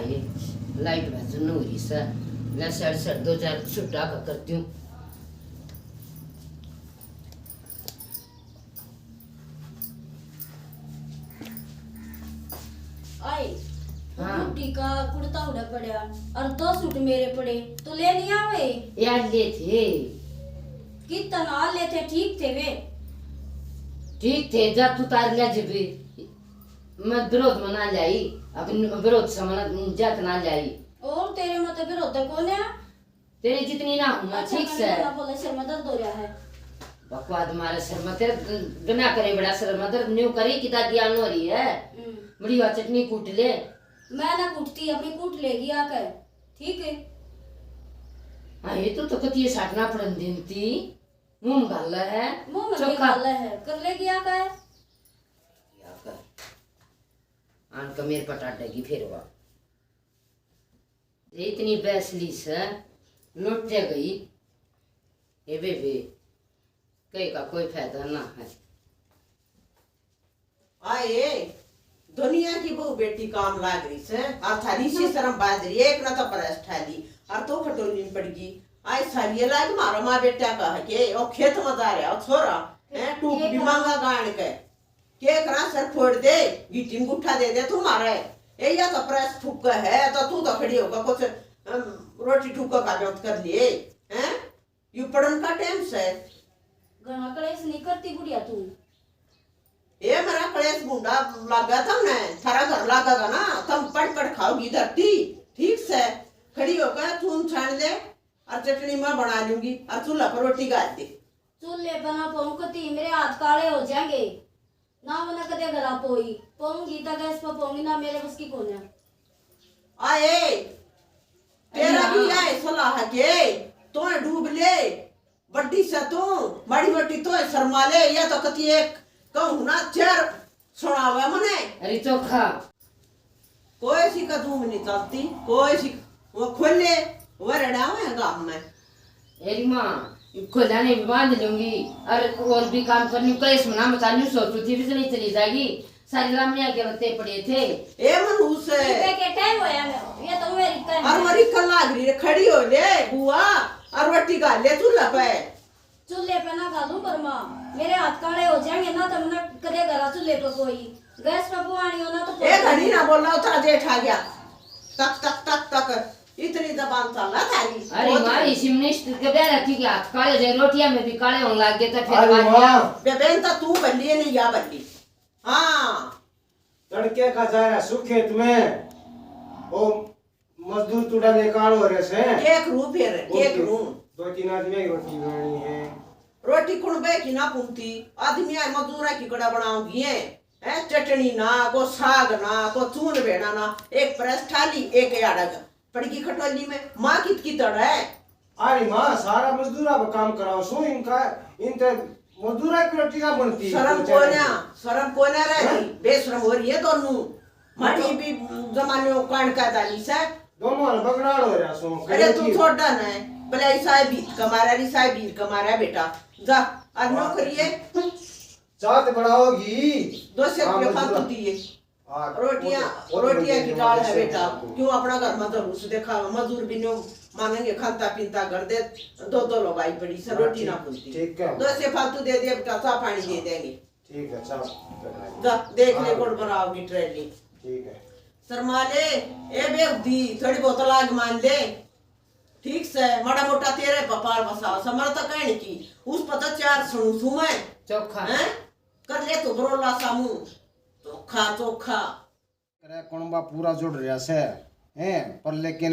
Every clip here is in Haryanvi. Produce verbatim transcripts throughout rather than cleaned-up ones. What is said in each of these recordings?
लाइट भजन हो रही सै। ले सर सर दो चार छुट्टा का कर दूं। आए, हाँ। बुढ़ी का कुर्ता उड़ा पड़ा और दो सूट मेरे पड़े, तो ले नहीं आवे? यार, ले थे। कितना ले थे, ठीक थे वे। ठीक थे, जा तू तार ले जबी। मैं विरोध मना लाई, अब विरोध से मना जात ना लाई। और तेरे मत विरोध कोने? तेरे जितनी ना हूँ मैं, अच्छा, ठीक से। बोले, सिर में दर्द हो रहा है। बकवाद मारे सिर में, तेरे बिना करे बड़ा सिर में दर्द न्यू करे कि दादी आन हो रही है। हम्म। बड़ी हुआ चटनी कूट ले। मैं ना कूटती, अपनी कूट लेगी आकर, ठीक है? हाँ, ये तो, तो कती ये साटना पड़न देती, मुंह में गाला है, मुंह में चोखा। गाला है, कर लेगी आकर। आन का मेरे पटाटेगी फिर वा। ये इतनी बैसली से नोटे गई, ए बेबे, कहे का कोई फायदा ना है। आए, दुनिया की बहू बेटी काम लाग रही से, और थारी सी शर्म बाज रही है, एक ना तो press ठा ली, और तो खटोली में पड़ गई। आए, सारी लाग मारो माँ बेटा का है के, ओ खेत में जा रहा, ओ छोरा, हैं, टूक भी मांगा गाड़ के। के करा, सर फोड़ दे, गिट्टी में गुट्ठा दे दे तू मारे। ए, या तो press फूक है, तो तू तो खड़ी होकर कुछ, अम, रोटी टूका का व्यवस्था कर लिए, हैं? यू पढ़न का टाइम से। घणा कलेश नहीं करती बुढ़िया तू। ए, मेरा कलेश भूंडा लागा तमने, थारा घर लागेगा ना, तम पड़ पड़ खाओगी धरती, ठीक से। खड़ी होकर चून छान ले, और चटनी मैं बना लूंगी, और चूल्हा पर रोटी गाल दे। चूल्हे पर ना पऊं कती, मेरे हाथ काले हो जाएंगे। ना मने कदे घरा पोई, पोऊंगी तो गैस पर पोऊंगी, ना मेरे बस की कोन्या। आए, तेरा भी आए सलाह के, तो डूब ले, बड्डी से तू, माड़ी मोटी तो शर्मा ले, या तो कती एक कहूँ ना, चेर सुनावे मने। अरे चोखा। कोई सी का धूम नहीं चलती, कोई सी, वो खोले, वो रड़ा हुए गाम में। एरी माँ, खोला नहीं बांध लूंगी, और, और भी काम करनी, कलेश मना मचानी सोचू थी, बिजली चली जाएगी, सारी लामिया के रत्ते पड़े थे। ए मनहूस। इनके के टाइम होया ना, ये तो मेरी कल और मरी कल लाग रही है, खड़ी हो ले बुआ, और रोटी गाल ले चूल्हा पे। चूल्हे पे ना खा दूं पर माँ, मेरे हाथ काले हो जाएंगे ना, तो मने कदे घरा चूल्हे पे कोई गैस पे पुआनी हो ना तो ए, घणी ना बोला, उतरा जेठ आ गया। तक, तक, तक, तक, इतनी जबान चल रहा थारी। अरे बहुत माँ, इसी मिनिस्टर के ब्याह की हाथ काले हो जाए, रोटियां में भी काले होने लग गए, तो फिर अरे माँ। बेबेन तो तू बल्ली है, नहीं या बल्ली। हाँ। तड़के का जा रहा सु खेत में, ओ मजदूर तुड़ा निकाल हो रहे से। के करूं फिर, के करूं? दो तीन आदमी की रोटी बनानी है। रोटी कुण बे की ना पुनती? आदमी आए मजदूरा की कड़ा बनाओगी है? हैं? चटनी ना, को साग ना, को चून बेना ना, एक press ठा ली, एक याडा पड़गी खटोली में। माँ कित की तड़ है? अरे माँ, सारा मजदूरा पे काम कराओ सो इनका, इन ते मजदूरा की रोटी ना बनती। शर्म कोन्या, शर्म कोन्या रही, बेशरम हो रही है दोनों। माड़ी भी जमाने कान का दानी से। दोनों ने बगड़ाल हो रहा सो। अरे तू छोड़ा ना है, भले ऐसा है भीत कमारा, ऐसा है भीत कमारा बेटा। जा, और नौकरी है। चाट बनाओगी। दो सौ रुपये फालतू दिए। रोटियां, रोटियां की टाल है बेटा। क्यों अपना घर में तो रुस देखा, मजदूर भी न्यू मांगेंगे, खाता पीता घर दे, दो दो लोग आई पड़ी से, हाँ, रोटी ना पूछती। ठीक है। दो सौ फालतू दे दे बेटा, चाह पानी दे देंगे। ठीक है, चाह। जा, देख ले, हाँ। गुड़ बनाओगी ट्रेली। ठीक है। शर्मा ले, ए बेवदी, थोड़ी बहुत लाग मान ले। ठीक से, माड़ा मोटा तेरे पे पाल बसा, समर तो कहने की, उस पर तो चार सुनू सू मैं। चोखा। हैं? कर ले तू बरोला सा मुंह। चोखा, चोखा। करे कुणबा पूरा जुड़ रहा से, हैं? पर लेकिन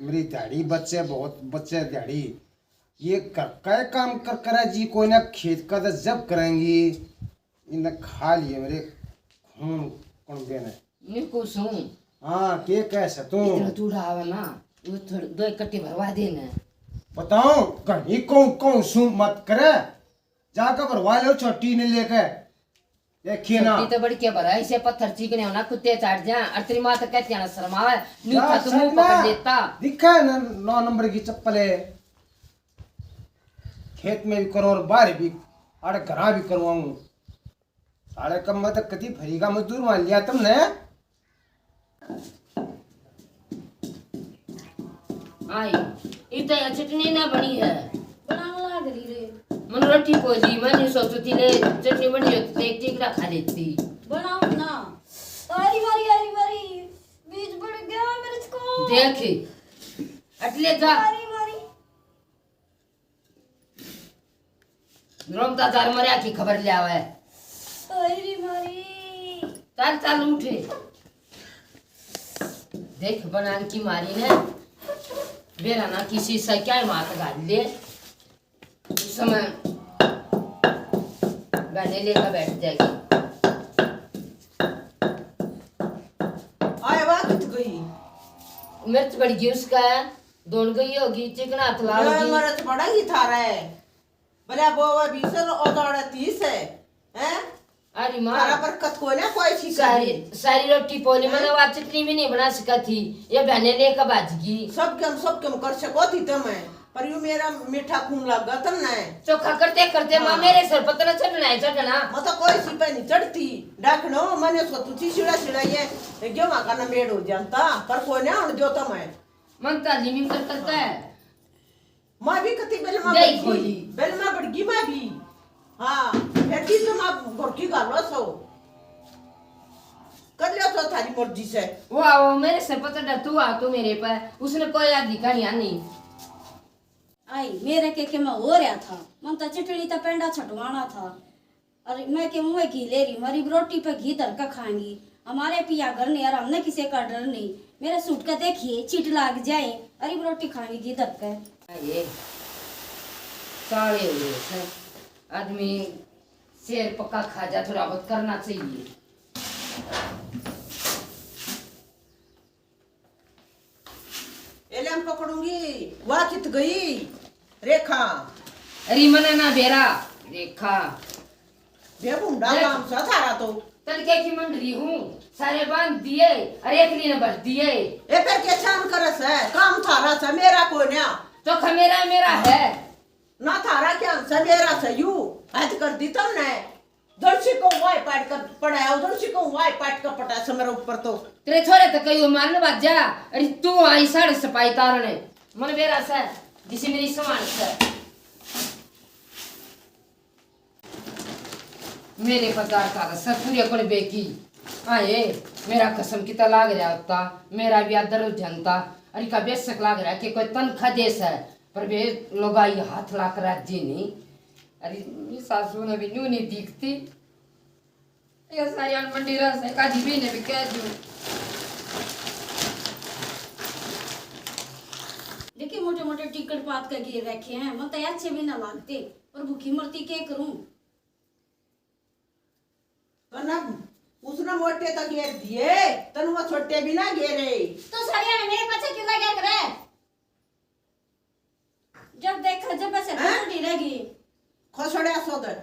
मेरी दिहाड़ी बच्चे, बहुत बच्चे दिहाड़ी। ये घर का ही काम कर करे जी, कोई ना खेत का तो जब करेंगी। इन्हें खा लिए मेरे खून कुणबे ने। निकू सूं। हाँ, के कह से तू? इतना तू आवे ना, वो थोड़ी दो इकट्ठी भरवा दे ने। बताओ, घणी कहूं, कहूं सूं मत करे। जाके भरवा लो छोटी ने लेके। देखिए ना। छोटी तो बड़ी के भरा, इसे पत्थर चीकने होना, कुत्ते चाट जा। और तेरी माँ तो कहती है ना, शर्मावे, न्यू था तू मुंह पकड़ लेता। दिखा है ना, नौ नंबर की चप्पल है। खेत में भी करो और बाहर भी, आड़े घरा भी करवाऊं। साले कम में तो कदी भरी का मजदूर मान लिया तुमने। आई, इब तो या चटनी ना बनी है। बनाने लाग रही रे। मन रोटी पोजी, मैं नहीं सोचती ले चटनी बनी होती तो एक टिकड़ा खा लेती। बनाओ ना। अरे मारी, अरे मारी, बीज पड़ गया मेरे को। देख, अटले जा। अरे मारी। रोमता जार मरया की खबर ले आवे। अरे मारी। चल, चल, उठे। देख, बनान की मारी ने बेरा ना किसी से क्या मात घाल ले, उस समय बहने लेकर बैठ जाएगी। आए, वाह, कित गई? मिर्च बढ़ गई उसका, दौड़ गई होगी, चिकना हाथ लाओगी। मिर्च बढ़ा ही थारा है। भला वो, वो बीस और उतारा तीस है, हैं? अरे माँ, थारा बरकत को ना कोई सी सारी, करी। सारी रोटी पोली, हैं? मैंने वो चटनी भी नहीं बना सका थी, ये बहने लेकर भाज गई। सब कम, सब कम कर सको थी तुम, पर यू मेरा मीठा खून लग गया तुमने। चोखा करते करते माँ, हाँ। मेरे सर पर तो चढ़ना है, चढ़ना। मैं तो कोई सी पे नहीं चढ़ती, डाकणो, मैंने सोचू थी सिड़ा सिड़ा ये गेहूं का ना मेड़ हो जाता, पर कोई ना उड़ जो तुम है। मन तो लिमिंग कर करता है। माँ भी कति बेलमा दही बड़गी, खोली। बेलमा बड़गी माँ भी। हाँ, फिर भी तो माँ घोड़की घालो सो। कर लियो तो थारी मर्जी से। वो आओ, मेरे सर पर तो डर, तू आ, तू मेरे पर, उसने कोई अधिकार यहाँ नहीं। आई, मेरे के, के मैं हो रहा था, मन तो चटनी तो पेंडा छटवाना था। और मैं के मुँह घी ले रही हूँ, अरे रोटी पे घी धर के खाएंगी। हमारे पिया घर नहीं और हमने किसी का डर नहीं। मेरे सूट का देखिए, चिट लाग जाए, अरे रोटी खाएंगी घी धर के। ये साले हुए हैं। आदमी शेर पक्का खा जा, थोड़ा बहुत करना चाहिए। एले हम पकड़ूंगी, वाह कित गई रेखा। अरे मना ना बेरा रेखा। बे भूंडा देख। काम सा थारा तो। तड़के की मंडली हूँ, सारे बांध दिए, अरे एक नी भर दिए। ए फिर के छान करस है, काम थारा सा, मेरा कोन्या। तो खमेरा मेरा है। ना थारा क्या से, मेरा से यू। हद कर दी तुमने। जर्सी को वाई पाट का पड़ा है, जर्सी को वाई पाट का पटा है मेरे ऊपर तो। तेरे छोरे तो कहियो मारने बाजा, अरे तू आई साढ़े सपाई तारने। मन बेरा से, जिसे मेरी समान से। मेरे पदार का ससुर अपन बेकी। आए, मेरा कसम किता लाग रहा होता, मेरा भी आदर हो जानता। अरे का बेशक लाग रहा कि कोई तनखा दे से, पर वे लोगाई हाथ लाकर राजी नहीं। अरे, ये सासू ने भी न्यू नहीं दिखती। ये सारी आन मंडी रह से, काजी भी ने भी कह दूं। देखिए, मोटे मोटे टिकट पात का घेर रखे हैं, मन तो अच्छे भी ना लागते, पर भूखी मरती के करूं? कनक, उसने मोटे तो घेर दिए, तन वो छोटे भी ना घेरे। तो सारी आन मेरे पाछे क्यों लगा करे? जब देखा, जब बस हैं? बूढ़ी रह गई। खसड़िया सोदर,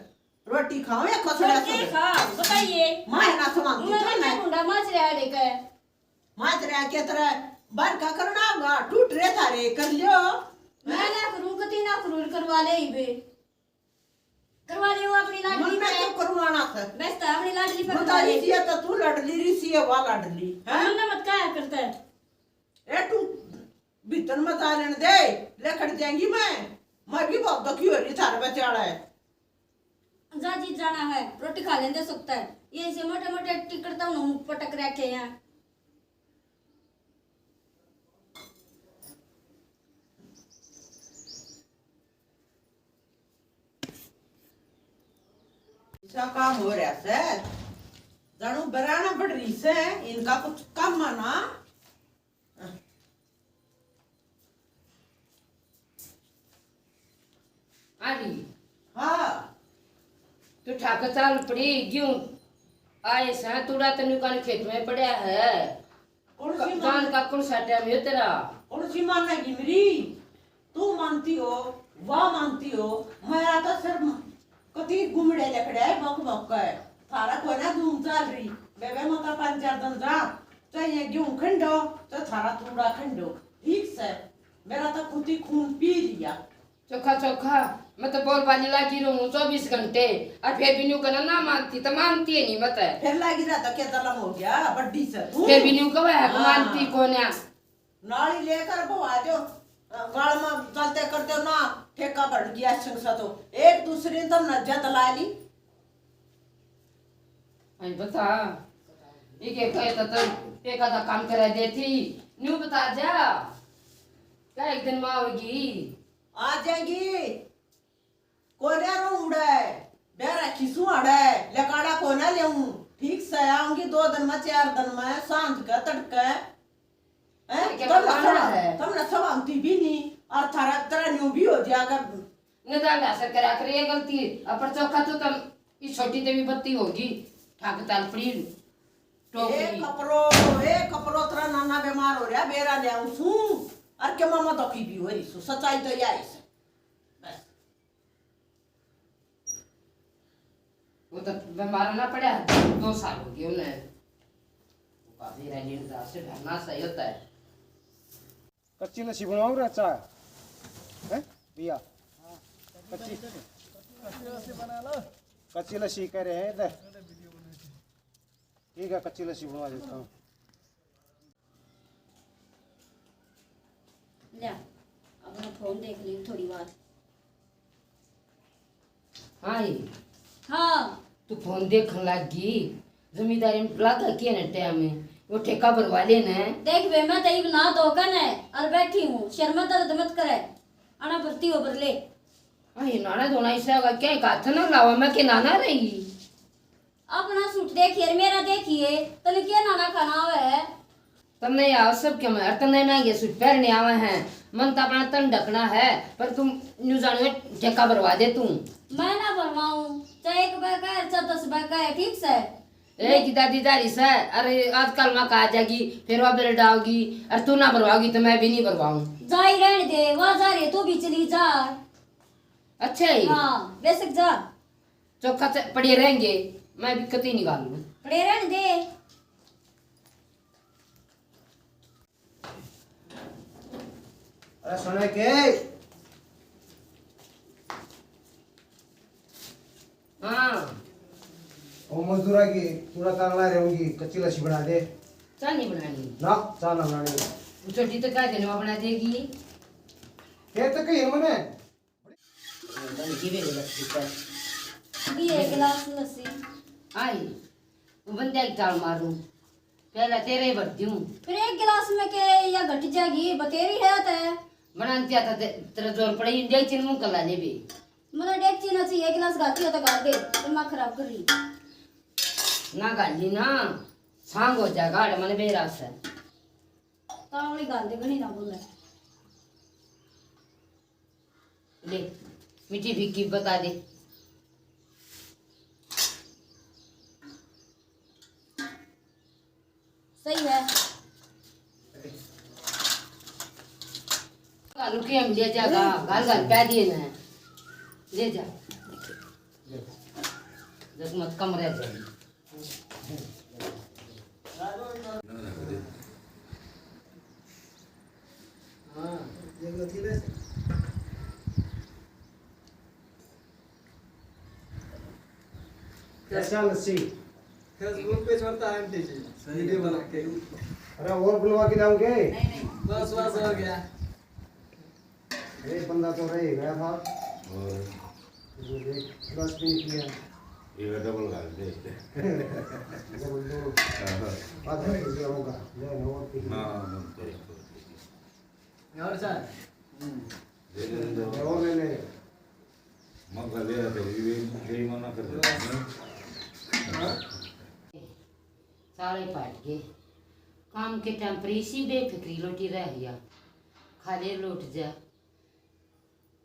रोटी खाओ या खसड़िया रोटी सोदर? खाओ, बताइए। माय ना समान उन्होंने तो क्या नहीं। मुंडा माच रहा है लेकर? माच रहा के तरह बार का करना होगा, टूट रहे थारे, कर लियो। मैं ना करूं, कती ना करूं, करवा ले ही बे। करवा ले वो अपनी लाडली मन में पे। तो करवाना था। बस तो अपनी लाडली पे बता करवा ले। रही है तो तू लाडली, ऋषि है वा लाडली, हैं? मन मत कहा करता है। ए तू भीतर मत आ लेने दे, लेकर जाएंगी मैं। मैं भी बहुत दुखी हो रही थारे बचाड़ा है। जा जी जाना है, रोटी खा लेंदे सकता है। ये इसे मोटे मोटे टिकट तो उन्होंने पटक रखे हैं। ऐसा काम हो रहा से, जानू बराना पड़ रही से, इनका कुछ काम है ना। आली। हाँ। तू ठाक चाल पड़ी, क्यों आए सा तूड़ा तनु कान खेत में पड़ा है। कौन सी जान माँ? का कौन सा टाइम है तेरा? कौन सी मानेगी मेरी? तू मानती हो, वाह मानती हो, मेरा तो सिर म-, कती घुमड़े लकड़े बक बक है। थारा कोई ना धूम चाल रही, बेबे मका पाँच चार दिन जा, चाहे गेहूं खंडो, चाहे थारा तूड़ा खंडो, ठीक से। मेरा तो खुद ही खून पी लिया। चोखा चोखा, मैं तो बोल बाली लागी रहूं चौबीस घंटे, और फिर भी न्यू कहना ना मानती, तो मानती है नहीं मत। फिर लागी रहा तो क्या जलम हो गया, बड्डी से तू। फिर भी न्यू कहे है, हाँ। मानती कोन्या। नाली लेकर बवा दो। गाल में चलते करते हो ना, ठेका भरन की आशंका तो एक दूसरे ने तमने जत ला ली। आई बता, ये के कहे तो, तो एक आधा काम करा देती, न्यू बता जा, क्या एक दिन माँ होगी? आ जाएगी। कोन्या रो उड़े, बेरा खिसू अड़े, लकाड़ा कोन्या लेऊं। ठीक से आऊंगी दो दिन में, चार दिन में, सांझ के तड़के। हैं? क्या तमने करवाना सब, है? तमने सब आती भी नहीं, और थारा तेरा न्यू भी हो जाएगा। निदान हासिल करा कर ये गलती, अब पर चौखा तो तम, इस छोटी ते भी बत्ती होगी, ठाक ताल पड़ी, टोक ए ली। कपरो, ए कपरो, तेरा नाना बीमार हो रहा, बेरा ले आऊं सू, और के मामा तो की भी हो रही सू, सच्चाई तो यही से। बस। वो तो बीमार ना पड़ा, दो साल हो गए उन्हें। वो काफी रह गए, से डरना सही होता है। कच्ची लस्सी बनवाऊँ रे चा, हैं भैया? कच्ची, कच्ची लस्सी कह रहे हैं इधर। ठीक है, कच्ची लस्सी बनवा देता हूँ। ले, अपना फोन देख ले थोड़ी बार। हाँ ये। हाँ। तू फोन देखन लाग गई। जमींदारी में लागा के ने टाइम है, वो ठेका भरवा लेना है। देख बे, मैं तो इब ना धो के ने और बैठी हूँ, सिर में दर्द मत करे। आना भरती हो भर ले। हाँ, ये नाना धोना इसे का क्या, एक हाथ ना लावा, मैं के नाना रही। अपना सूट देखिए, मेरा देखिए, तने के नाना खाना आवे है? तन्ने या सब के मैं, तन्ने महंगे सूट पहनने आवे हैं, मन तो अपना तन ढकना है, पर तुम न्यू जानो ठेका भरवा दे तू। मैं ना भरवाऊं, चाहे एक बै का है, चाहे दस बै का है, ठीक से? ए की दादी जा रही से, अरे आजकल माँ कहा जाएगी, फिर वह बिल डाओगी, और तू ना भरवाओगी तो मैं भी नहीं भरवाऊं। जा ही रहने दे, वहाँ जा रही है, तू भी चली जा। अच्छा ही। हाँ, बेशक जा। चौखा च-, पड़े रहेंगे, मैं भी कतई निकाल लूं। पड़े रहने दे। अरे सुने के? हाँ। ओ मजदूरा की पूरा तांगला रहूंगी, कच्ची लस्सी बना दे। चाय नहीं बनानी? ना, चाय ना बनानी। वो छोटी तो क्या देने बना देगी? के तो कही मने। बन की भी लस्सी पर। अभी एक गिलास लस्सी। आई, वो बंदे एक टाल मारूं। पहला तेरे ही भर दूं। फिर एक गिलास में के या घट जाएगी, बतेरी है ते। बनाती आता ते-, तेरा जोर पड़े, डेगची मुंह कला ले भी। मतलब डेगची ना चाहिए, एक गिलास घाटी हो तो घाल दे, दिमाग खराब कर रही। ना घाली ना, सांग हो जाएगा, अड़ मन बेरा से। तावली घाल दे, घणी ना बोले। ले, मीठी फीकी बता दे। सही है। आलू के हम ले जा, गा-, गाल गाल कह दिए ना। ले जा। जब मत कम रह जाए। हाँ, ये तो थी ना। कैसा लस्सी? Facebook पे छोड़ता है आंटी जी, वीडियो बना के। अरे और बुलवा के लाओगे? बस, बस, हो गया। ये बंदा तो रह ही गया था। और ये देख, दस भी नहीं किया। ये डबल घाल दे। Double, double. हाँ, हाँ। आधा हो गया होगा। ले, और कितनी? हाँ, हाँ, हाँ, हाँ। और सर? हम्म। ले, ले, ले, ले। और ले ले। मग ले तो ये, ये मना कर दे। हाँ? साले पाट गए। काम के टाइम पर इसी बेफिक्री लोटी रह गया। खा ले लोट जा।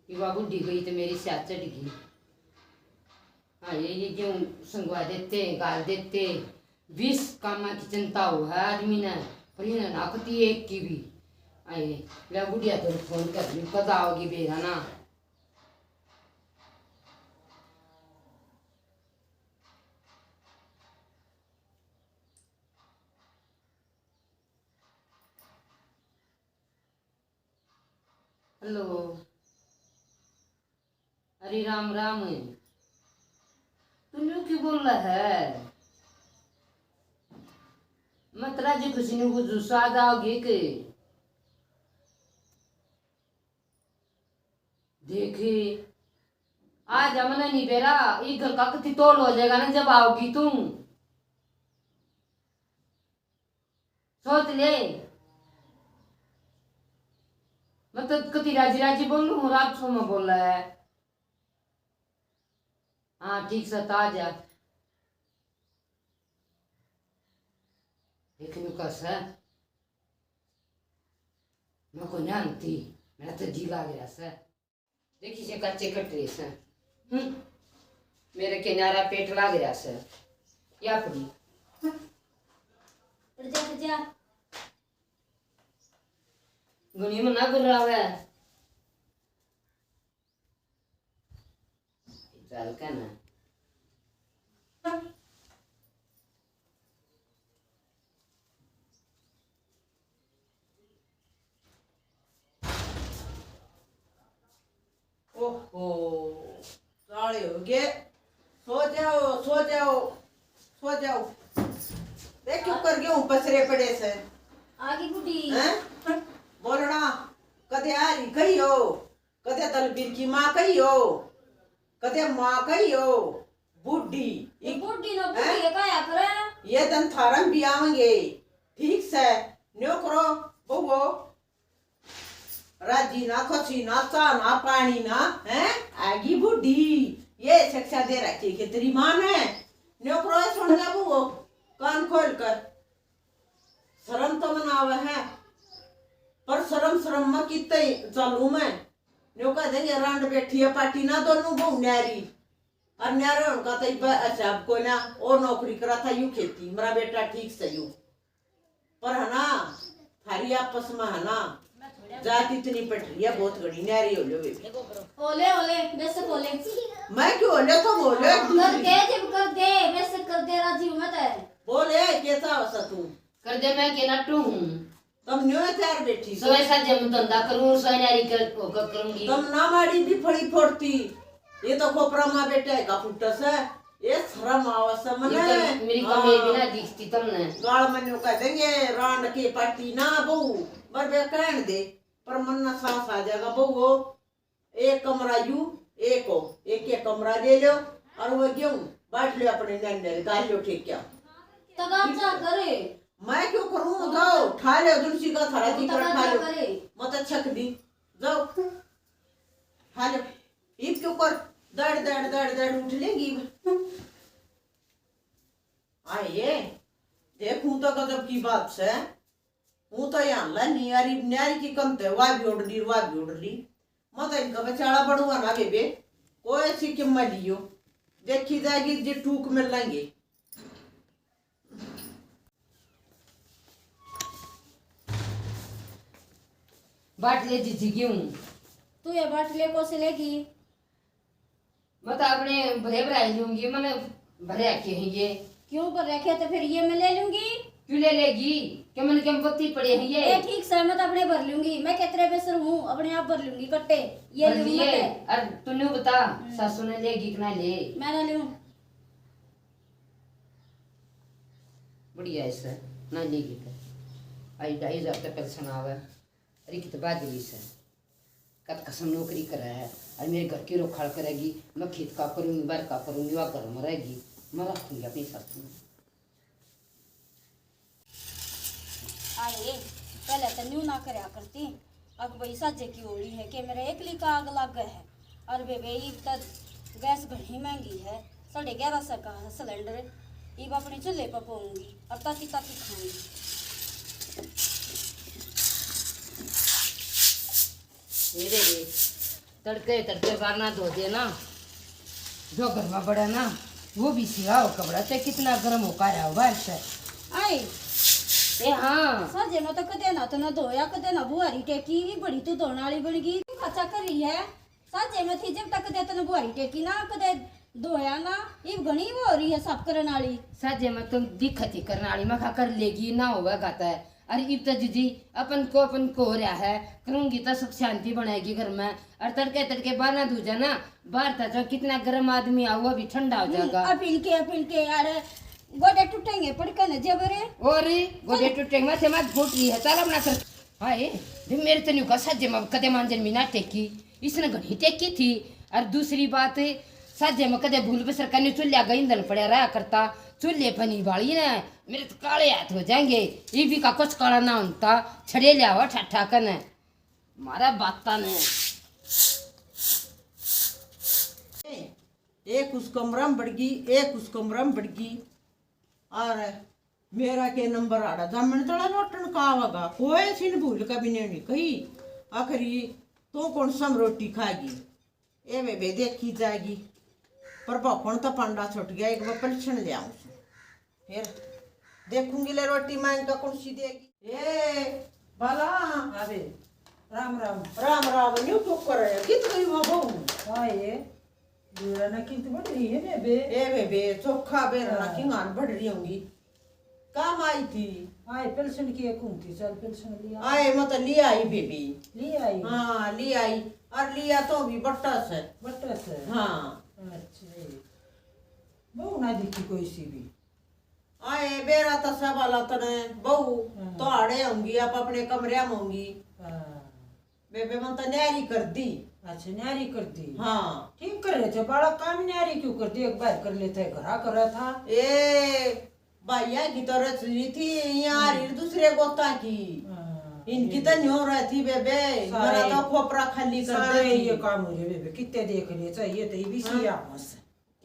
युवा बुढ़ी गई तो मेरी स्याह चढ़ गई। हाँ, ये, ये गेहूं संगवा देते, गाल देते, बीस कामा की चिंता हो है आदमी ने, पर इन्हें ना कती एक की भी। आए, ले बुढ़िया तो फोन कर ली, कद आओगी बेरा ना? हेलो। अरे राम राम। तू न्यू क्यों बोल रहा है? मैं तो राजी खुशी न्यू बुझू, साथ आओगी के? देखी, आज हमने नहीं बेरा, ई घर का कति तोल हो जाएगा ना जब आओगी तू। सोच ले, मैं तो कति राजी राजी बोलूं हूँ, रात सो में बोला है। हाँ, ठीक से ताज है। लेकिन उ कस है, मैं कोई ना आंती, मेरा तो जी लाग रहा से। देखी से कच्चे कट रहे से। हम्म, मेरे किनारा पेट लाग रहा से। या पड़ी। पड़ जा, पड़ जा। गुनी मना कर रहा है। चल के ना। ओहो, साले हो गए। सो जाओ, सो जाओ, सो जाओ। देख क्यों कर गए हूँ, पसरे पड़े से। आगी बुढ़ी। हैं? बोलना, कदे आ रही कही हो, कदे दलबीर की माँ कही हो, कदे माँ कही हो, बूढ़ी। ये बूढ़ी ना बूढ़ी हैं? ये काया करे? ये दिन थारम भी आवेंगे, ठीक से, न्यो करो, बहुओ। राजी ना, खुशी ना, चाह ना, पानी ना, हैं? आगी बूढ़ी। ये शिक्षा दे रखी है तेरी माँ ने। न्यो करो, सुन ले बहुओ, कान खोल कर। शर्म तो मनावे है, पर शर्म, शर्म में कितने चालू में। न्यो कह देंगे, रांड बैठी है पार्टी ना, दोनों बहू न्यारी। और न्यारे उनका तो इब हिसाब को ना, और नौकरी करा था यू खेती, मेरा बेटा ठीक से यू। पर है ना, थारी आपस में है ना, जात इतनी पट रही है, बहुत घणी न्यारी हो लो बेबी। ओले, ओले, बेशक ओले। मैं क्यों ओले, तुम ओले एक कर दूसरी। दे, जब कर दे, बेशक कर दे, राजी हूँ मैं तो। बोले, कैसा हो सा तू? कर दे, मैं के नट्टू हूँ। तुम न्यू तैयार बैठी सो। सोए साजे मैं धंधा करूँ, सोए न्यारी कर, वो कर करूँगी। तुम ना माड़ी भी फड़ी फोड़ती। ये तो खोपरा माँ बेटा है का फुटस है। ये शर्म आवा से ये मने। तो मेरी हाँ। कमी भी ना दिखती तुमने। गाल मन्यो कह देंगे, रांड के पाटी ना बहू, पर वे कहन दे, पर मन ना सांस आ जाएगा बहू हो। एक कमरा यू, एक हो, एक, एक कमरा ले लो, और वो गेहूं बांट लो अपने नन्ने, गाल लो ठीक क्या। तगाचा करे। मैं क्यों करूँ? जाओ, ठा ले, दुलसी का थारा जी कर ठा तगाचा लो। करे। मत छक दी, जाओ, ठा लो। इब क्यों कर, दड़, दड़, दड़, दड़ उठ लेंगी। आए, देखूं तो गजब की बात से। हूँ तो यहाँ ला न्यारी, न्यारी की कम ते, वाह भी ओढ़ ली, वाह भी ओढ़ ली। मैं तो इनका बेचारा बढ़ुआ ना बेबे, कोई ऐसी किम्मा लियो, देखी जाएगी जे टूक मिल लेंगे। बाटले जीजी क्यों? तू ये बाटले को से लेगी? मैं तो अपने भरे भराई लूंगी, मैंने भर रखे हैं ये। क्यों भर रखे? तो फिर ये मैं ले लूंगी। क्यों ले लेगी? क्या मैंने क्या पत्ती पड़े हैं ये? ए, ठीक से, मैं तो अपने भर लूंगी। मैं कितने बेसर हूँ, अपने आप भर लूंगी कट्टे। ये भर लूंगी लिए। मैं तो। और तू न्यू बता, हम्म। सासू ने लेगी कि ना ले? मैं ना लूं। बढ़िया है सर, ना लेगी तो। आई ढाई हजार तक पेंशन आवे। अरे कित बाजरी सै, कत कसम नौकरी करे है, और मेरे घर की रोखाड़ करेगी। मैं खेत का करूँगी, बाहर का करूँगी, वह घर में रहेगी, मैं रखूँगी अपनी सासू में। आए, पहले तो न्यू ना करया करती। अब भाई साजे की होली है कि मेरे एकली का आग लागे है। और बेबे, इब तो गैस घणी महंगी है, साढ़े ग्यारह सौ का है सिलेंडर। इब अपने चूल्हे पर पकाऊंगी और ताती ताती खाऊंगी। मेरे रे, तड़के तड़के बारना धो दे ना, जो घर में बड़ा ना, वो भी सिला हो कपड़ा, ते कितना गर्म हो काया हो बाहर से। आए। ए हाँ। साजे में तो कदे ना तो ना धोया, कदे ना बुहारी टेकी, बड़ी तू धोने वाली बन गई, तू खर्चा कर रही है। साजे में थी जब तक दे तने बुहारी टेकी ना, कदे धोया ना, इब घणी वो हो रही है साफ करन आली। साजे में तो दिखत ही करन आली, मैं खा कर लेगी ना होगा गाता है। अरे इब तो जीजी अपन को अपन को हो रहा है, करूंगी तो सुख शांति बनाएगी घर में। और तड़के तड़के बारना दूजा ना, बाहर था जो कितना गर्म आदमी आ, वो भी ठंडा हो हम्म, जाएगा। अपिल के, अपिल के यार, गोडे टूटेंगे पड़के न जबरे। और गोडे टूटेंगे, मैं से मत फूट रही है, चल अपना कर। हाय, भी मेरे तो न्यू का साजे में कदे मांजन में ना टेकी। इसने घणी टेकी थी। और दूसरी बात, साझे में कदे भूल बसर करने चूल्हा का ईंधन पड़ा रहा करता, चूल्हे पर नहीं बाली ने, मेरे तो काले हाथ हो जाएंगे। ईबी का कुछ काला ना होता, छड़े लियावा ठाठा कने। मारा बाता ने। एक उस कमरा में बड़ गई, एक उस कमरा में बड़ गई। और मेरा के नंबर आड़ा जामन तला लोटन का आवेगा, कोई सिन भूल का भी नहीं कही। आखिरी तो कौन सम रोटी खाएगी, ए बेबे देखी जाएगी। पर बापन तो पांडा छुट गया, एक बार पलछण ले आऊं। फिर देखूंगी ले रोटी मांग का कौन सी देगी। ए बाला। अरे राम राम। राम राम। न्यू क्यों कर रहे, कित गई वो बहू? हाँ ये, दूरा ना कित बढ़ रही है बेबे। ए बेबे, चोखा बेरा ना हाँ। किंगान बढ़ रही होंगी। काम आई थी? आए पेंशन की एक हूँ थी, चल पेंशन लिया। आए, मैं तो ले आई बेबी। ले आई? हाँ, ले आई। और लिया तो भी बट्टा से। बट्टा से? हाँ। अच्छा। बहू ना दिखी कोई सी भी? आए, बेरा तो सब आला तने बहू हाँ। तो आड़े होंगी, आप अपने कमरे में होंगी। हाँ। बेबे मन तो न्यारी कर दी। अच्छा, न्यारी कर दी। हाँ। ठीक कर रहे थे, बालक काम न्यारी क्यों कर दी, एक बार कर लेते, घरा करा था। ए, भाइया की तो रच रही थी, यहाँ आ रही दूसरे गोता की। हाँ। इनकी तो न्यो रहती बेबे, सारे, मेरा तो खोपरा खाली कर सारे देती। ये काम हो रहे बेबे, कितने देख लिए, चाहिए तो ये भी हाँ। सिया बस।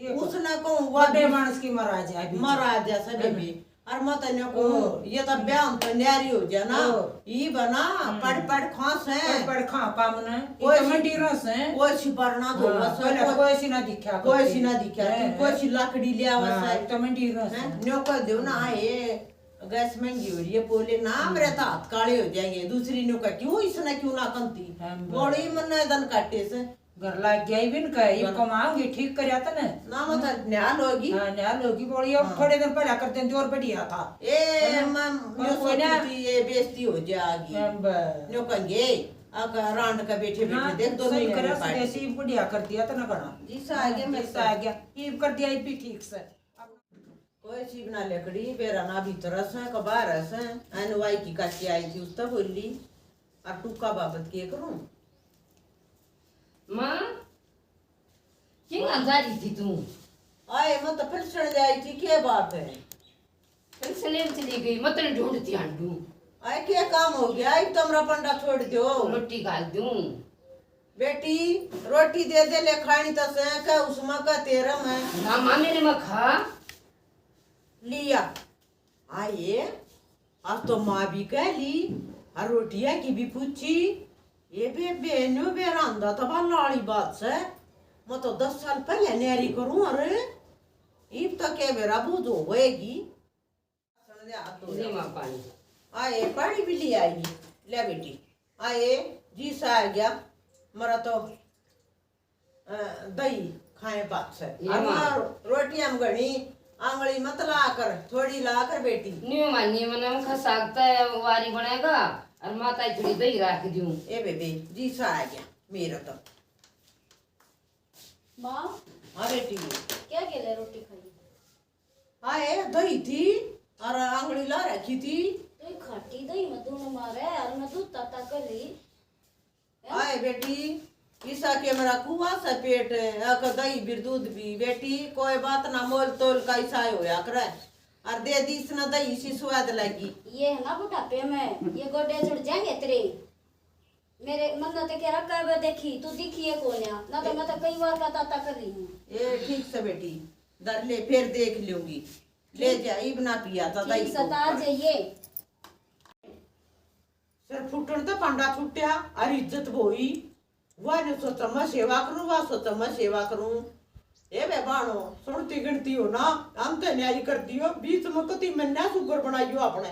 ये उसने कहूँ, बड़े मानस की मरा जाए बीच। मरा जा सके है ना? भी। और मैं तन्ने कहूँ, ओ। ये तो ब्याह तो न्यारी हो जा ना। ओ। ई बना, हम्म। पड़ पड़ खास है। पड़ पड़ खा पामने। कोई कोई सी मंडी रस है। कोई सी परना दो हाँ, बस, पहले कोई कोई सी ना दिखा कोई करती। सी ना दिखा है, थी, कोई है। सी लाकड़ी लिया बस हाँ, है। तो मंडी रस हैं? है। न्यो कर दो ना, हम्म। ये गैस महंगी हो रही है, बोले ना, हम्म। मेरे तो हाथ काले हो जाएंगे। दूसरी न्यो का क्यों, इसने क्यों ना कंती? हाँ, बोली मन्ने दन काटे से। घर लाग गया इबिन का, इब घर कमाऊंगी, ठीक करया तने। ना, मैं तो न्याल होगी। हाँ, न्याल होगी, बोली, अब हाँ। थोड़े दिन पहला कर दें, जोर बढ़िया था। ए, है ना? मैं, पर मैं कोई ना। सोचती थी, ये बेइज्जती हो जाएगी। हाँ, बस। न्यो कहेंगे, अगर रांड का बैठे ना, बैठे, देख, दोनों सही ही करया, पार्टी। सुदेश, इब बढ़िया कर दिया तने घणा। जी, सा आ गया, हाँ, मैं जी, सा तो आ गया, इब कर दिया, इब भी ठीक से। कोई चीज ना लकड़ी, बेरा ना भीतर से, कबार से, अनवाई की काकी आई थी, उससे बोली, और टूका बाबत के करूं? माँ, किंगा जा रही थी तू? आए, मैं तो पेंशन ले आई थी, के बात है? पेंशन लेने चली गई, मैं तेरे ढूंढती आंडू। आए, के काम हो गया? एक तमरा पंडा छोड़ दो। रोटी घाल दूं। बेटी, रोटी दे दे, ले खानी तो से, कह उसमें कह तेरा में। ना माँ, मेरे में खा। लिया। आए, आज तो माँ भी कह ली, और रोटियां की भी पूछी। ये बे, बेनो बेरा आंदा तो बाला वाली बात से। मैं तो दस साल पहले न्यारी करूं, अरे, इब तो के बेरा बूझ होएगी। सुन ले, हाथ धो ले ले। माँ पानी। आए, पानी भी ले आएगी। ले बेटी, आए, जी सा आ गया, मरा तो अ, दही खाए पाछे। ये और माँ। माँ रोटी हम घणी आंगली मत ला कर, थोड़ी ला कर बेटी। न्यू मानी मने मुखा साग तै वारी बनेगा और माता ही थोड़ी दही रख दूं। ए बेबे, जी सा आ गया मेरा तो। माँ। हाँ बेटी। क्या गेले रोटी खाई? हाँ, ए, दही थी और आंगली ला रखी थी। तो ये खाटी दही में दोनों मारे और मैं दूध ताता कर रही। आए बेटी, ईसा के मेरा कुआ से पेट, अक दही बिर दूध भी। बेटी, कोई बात ना, मोल तोल का ईसा होया करे। और दे दी इसने दही, इसी स्वाद लगी। ये है ना बुढ़ापे में, ये गोडे जुड़ जाएंगे तेरे। मेरे मन तो के रखा है, देखी, तू दिखी है कौन है? ना तो मैं तो कई बार का ताता कर रही हूँ। ए, ठीक से बेटी, धर ले, फिर देख लूंगी। ले जा, इब ना पिया था, ठीक दही से को तार ऊपर। जाइए। सिर फुटण ते पांडा छुट्या, अर इज्जत भोई। वा ने सोचा मैं सेवा करूं, वा सोचा मैं सेवा करूं। ए बे बाणो, सुनती गिनती हो ना, हम ते न्यारी कर दियो, बीच में कती मन्ना सुगर बनाइयो आपने।